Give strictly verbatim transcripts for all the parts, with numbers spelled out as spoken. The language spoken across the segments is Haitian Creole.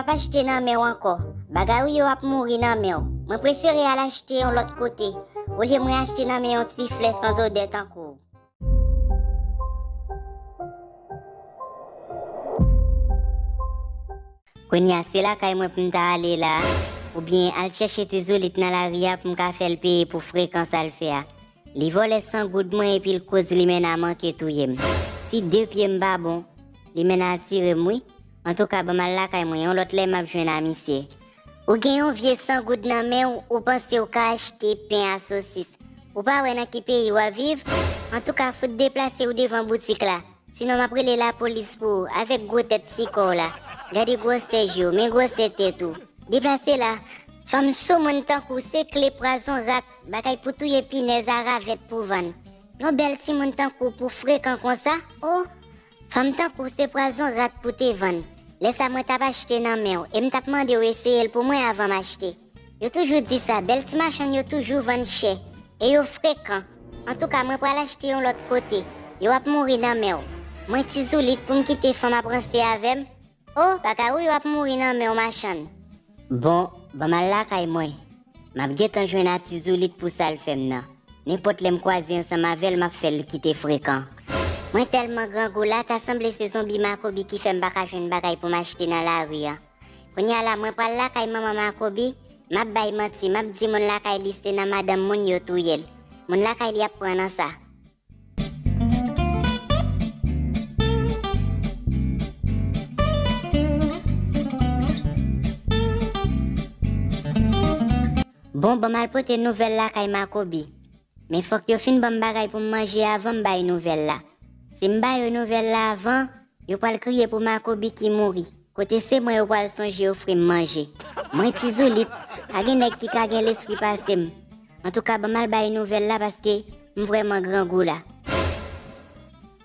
p achte nan men w ankò. Bagay ou yo ap mouri nan men w. Mwen prefere al achte yon lòt kote, olye mwen achte nan men yon ti flè sanzodè tankou w. Kounye a, se lakay mwen pou m ta ale la, oubyen al chèche ti Zoulit nan lari a pou m ka fè l peye pou frekan sa l fè a. Li vòlè san goud mwen epi l koz limena manke touye m. Si de pye m pa bon, limena tire m wi. Antouka, ban m al lakay mwen, yon lòt lè m ap jwenn a misye. Ou gen yon vye san goud nan men w, ou panse w ka achte pen a sosis. Ou pa wè nan ki peyi w ap viv? Antouka, fout deplase w devan boutik la. Sinon, m ap rele lapolis pou ou, avèk gwo tèt sikò w la. Gade gwosè je w, men gwosè tèt ou. Deplase la. Fanm soumoun tankou w se kle pwazon rat, bagay pou touye pinèz a ravèt pou vann. Yon bèl timoun tankou w pou frekan konsa? O! Fanm tankou w se pwazon rat pou te vann. Lè sa mwen t ap achte nan men w, e m t ap mande w eseye l pou mwen avan m achte. Yo toujou di sa, bèl ti machann yo toujou vann chè. E yo frekan. Antouka, mwen pral achte yon lòt kote. Yo ap mouri nan men w. Mwen ti Zoulit pou m kite fanm ap ranse avè m? O, bagay ou yo ap mouri nan men w, machann. Bon, ban m al lakay mwen. M ap gentan jwenn a ti Zoulit pou sa l fè m nan. Nenpòt lè m kwaze ansanm avè l, m ap fè l kite frekan. Mwen tèlman grangou la, ta sanble se zonbi Makobi ki fè m pa ka jwenn bagay pou m achte nan lari a. Kounye a la, mwen pral lakay manman Makobi, m ap bay manti, m ap di moun lakay li se nan madanm moun yo touye l. Moun lakay li ap pran nan sa. Bon, ban m al pote nouvèl lakay Makobi. Men fòk yo fin ban m bagay pou m manje avan m bay nouvèl la. Si m ba yo nouvèl la avan, yo pral kriye pou Makobi ki mouri. Kote se mwen yo pral sonje ofri m manje. Mwen ti Zoulit, pa gen nèg ki ka gen lespri pase m. Antouka, ban m al bay nouvèl la paske m vrèman grangou la.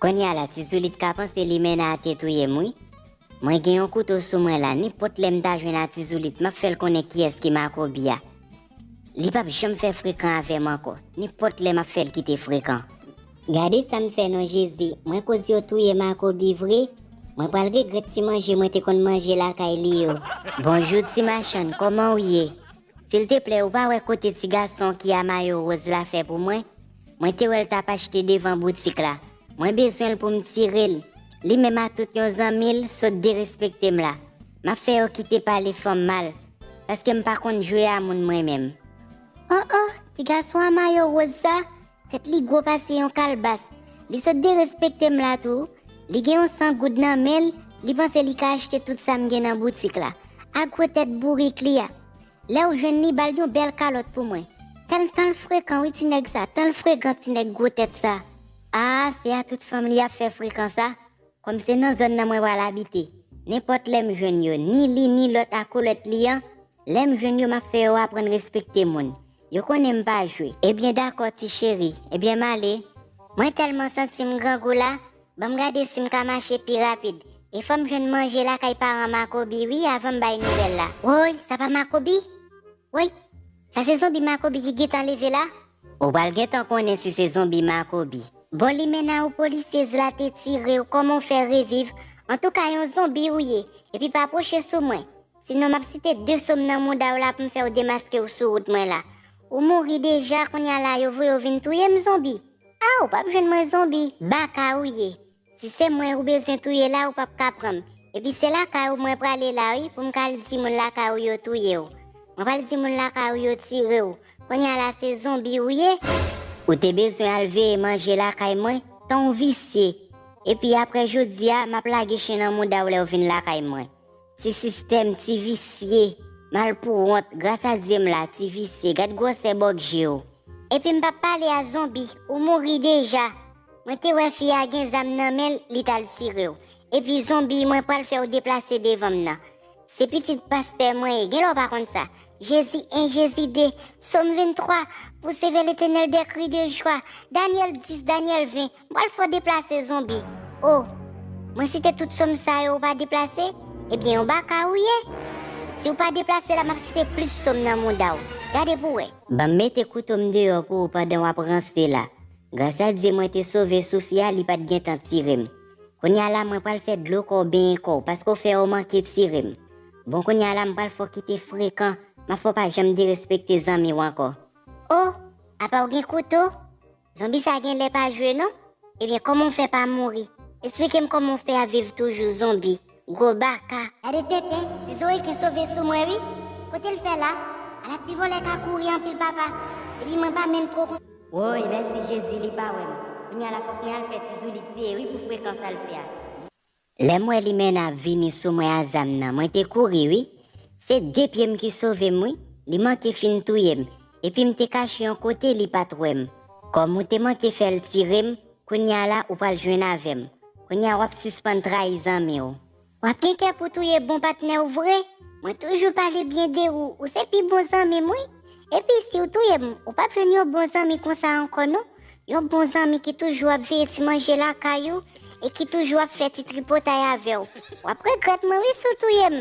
Kounye a la, ti Zoulit ka panse limena a te touye m wi. Mwen gen yon kouto sou mwen la, nenpòt lè m ta jwenn a ti Zoulit, m ap fè l konnen kiyès ki Makobi a. Li p ap janm fè frekan avè m ankò, nenpòt lè m ap fè l kite frekan. Gade sa m fè non Jezi, mwen koz yo touye Makobi vre, mwen pral regrèt ti manje mwen te konn manje lakay li yo. Bonjou ti machann, kòman w ye? Silteplè, ou pa wè kote ti gason ki a mayo woz la fè pou mwen? Mwen te wè l t ap achte devan boutik la. Mwen bezwen l pou m tire l. Li menm ak tout yon zanmi l sot derespekte m la. M ap fè yo kite pale fanm mal, paske m pa konn jwe a moun mwen menm. O o, ti gason a mayo woz sa, tèt li gwo pase yon kalbas. Li sot derespekte m la tou. Li gen yon san goud nan men l, li panse li ka achte tout sa m gen nan boutik la. A gwo tèt bourik li a. Lè w jwenn li, ba l yon bèl kalòt pou mwen. Tan l, tan l frekan wi ti nèg sa, tan l frekan ti nèg gwo tèt sa. A, se a tout fanm li ap fè frekan sa. Kòm se nan zòn nan mwen pral abite. Nenpòt lè m jwenn yo, ni li ni lòt a kolèt li an, lè m jwenn yo m ap fè yo aprann respekte moun. Yo konnen m pa jwe. Ebyen dakò ti cheri, ebyen m ale. Mwen tèlman santi m grangou la, ban m gade si m ka mache pi rapid. E fò m jwenn manje lakay paran Makobi wi avan m bay nouvèl la. Woy, sa pa Makobi? Woy, sa se zonbi Makobi ki gentan leve la? Ou pral gentan konnen si se zonbi Makobi. Bon limena ou polisyez la te tire w, kòman w fè reviv? Antouka yon zonbi ou ye, epi pa pwoche sou mwen. Sinon m ap site de so m nan mouda w la pou m fè w demaske w sou wout mwen la. Ou mouri deja, kounye a la yo voye w vin touye m zonbi. A, ou p ap jwenn mwen zonbi. Baka ou ye. Si se mwen ou bezwen touye la, ou p ap ka pran m. Epi se lakay ou mwen prale la wi, pou m ka al di moun lakay ou yo touye w. Mwen pral di moun lakay ou yo tire w. Kounye a la se zonbi ou ye. Ou te bezwen al veye manje lakay mwen, tan w visye. Epi apre jodi a, m ap lage chen nan mouda w lè w vin lakay mwen. Ti sistèm, ti visye, malpouwont, gras a Dye m la, ti visye, gad gwosè bòk je w. Epi m p ap pale a zonbi, ou mouri deja. Mwen te wè fi a gen zam nan men l, li t al tire w. Epi zonbi, mwen pral fè w deplase devan m nan. Se pitit pastè mwen ye, genlè w pa konn sa. Jezi en, Jezi de, Sòm venntwa, pousser vers l'Éternel des cris de joie, Danyèl dis, Danyèl ven, m pral fè w deplase zonbi. O, mwen site tout sòm sa yo, ou pa deplase? Ebyen, yon baka ou ye. Si w pa deplase la, m ap site plis sòm nan mouda w. Gade pou w wè. Ban m mete kouto m deyò pou ou pandan w ap ranse la. Gras a Dye mwen te sove sou fi a, li pa t gentan tire m. Kounye a la, mwen pral fè dlo kò w benyen kò w, paske w fè yo manke tire m. Bon, kounye a la, m pral fè w kite frekan. M ap fè w pa janm derespekte zanmi w ankò. O, apa w gen kouto? Zonbi sa gen lè pa jwe non. Ebyen, kòman w fè pa mouri? Esplike m kòman w fè ap viv toujou zonbi. Gwo baka. Gade tenten, ti Zoe ki sove sou mwen wi. Kote l fè la? Ala ti vòlè ka kouri anpil papa. Epi mwen pa menm twò konn. Woy, mèsi Jezi li pa wè m. Kounye a la fòk mwen al fè ti Zoulik peye wi pou frekan sa l fè a. Lè m wè li mennen ap vini sou mwen a zam nan, mwen te kouri wi. Se de pye m ki sove m wi. Li manke fin touye m. Epi m te kache yon kote li pa t wè m. Kòm ou te manke fè l tire m, kounye a la ou pral jwenn avè m. Kounye a w ap sispann trayi zanmi w. W ap gen kè pou touye bon patnè w vre? Mwen toujou pale byen de ou, ou se pi bon zanmi m wi. Epi si w touye m, ou p ap jwenn yon bon zanmi konsa ankò non. Yon bon zanmi ki toujou ap veye ti manje lakay ou e ki toujou ap fè ti tripotay avè w. W ap regrèt mwen wi si w touye m.